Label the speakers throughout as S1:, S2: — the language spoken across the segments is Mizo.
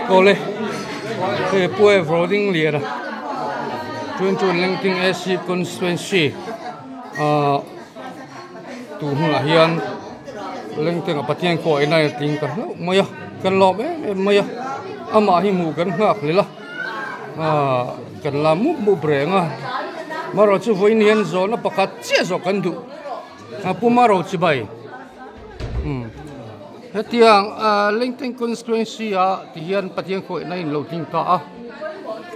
S1: Awle hei Pu Evroding Liana chuan chuan Lengting AC Constituency ah tun hunah hian Lengteng ah Pathian kawh ina a tling ta hlauh mai a kan lawm em em mai a amah hi hmuh kan nghak hlel a ah kan la mup mup reng a marawh chu vawiin hian zawhna pakhat chiah zawh kan duh. A puma ro chibai umm hetiang ah Lengteng constituency ah ti hian Pathian khawihna in lo tling ta a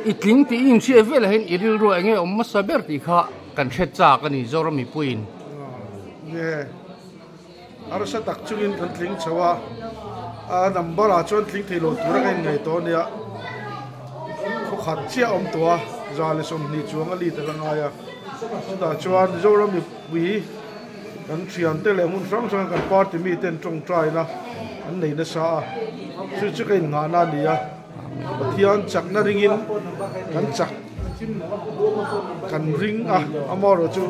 S1: i tling tih i inhriat velah hian i rilru eng nge awm hmasa ber tih kha kan hre chak a ni Zoram mipuiin.
S2: Nge harsa tak chungin kan tling chho a a number ah chuan tling thei lo tura ka inngaih tawh a nia khawkhat chiah a awm tawh a 120 chuang a lead a la ngai a chutah chuan Zoram mipui Pui, kan thiante leh hmun hrang hranga kan party miten tawngtaina an nei nasa a, chu chu ka innghahna a ni a, Pathian chakna ringin kan chak kan ring a, amaherawh chu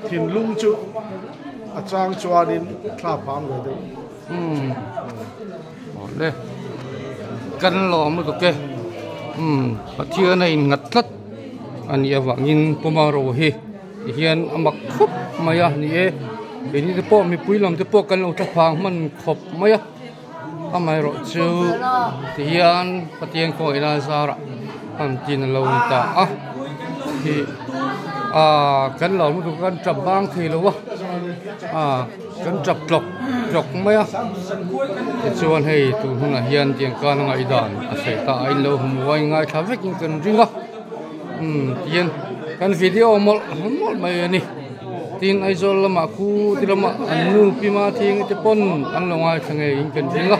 S2: thinlung chu a chang chuanin thla phang ve deuh.
S1: Umm awle kan lawm lutuk e umm Pathian a innghat tlat a nih avangin Puma ro hi. Ti hian a mak khawp mai a ni e keini te pawh mipui lam te pawh kan lo tla phang hman khawp mai a amaherawh chu ti hian Pathian khawngaihna zarah han tin a lo ni ta a hi ah kan lo lutuk kan tap bang thei lo a ah kan tap tlawk tlawk mai a tichuan hei tun hunah hian tiang khan a ngaihdan a sawi ta a in lo hmu a ingaithla vekin kan ring a. Umm tihian kan video mawlh mawlh mai a ni tin Aizawl lamah khu ti lamah an nu pi ma thing te pawn an lo ngaithla ngei in kan ring a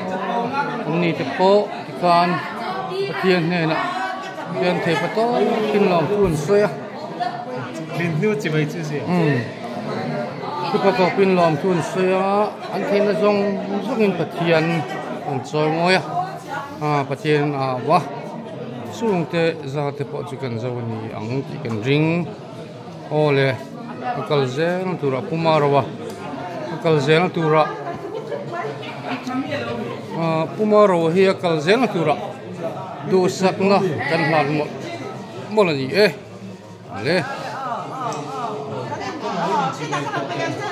S1: an ni te pawh tikhan Pathian hnenah hian thei pa tawkin lawmthu an sawi a umm thupa tawpin lawmthu an sawi a an theihna zawng zawngin Pathian an chawi mawi a ah Pathian a au a. Chungte za te pawh chu kan zo a ni ang tih kan ring. Aw le, a kal zel turah Puma ro a, a kal zel turah ah Puma ro hi a kal zel turah duhsakna kan hlan mawlh mawlh a ni e. Le.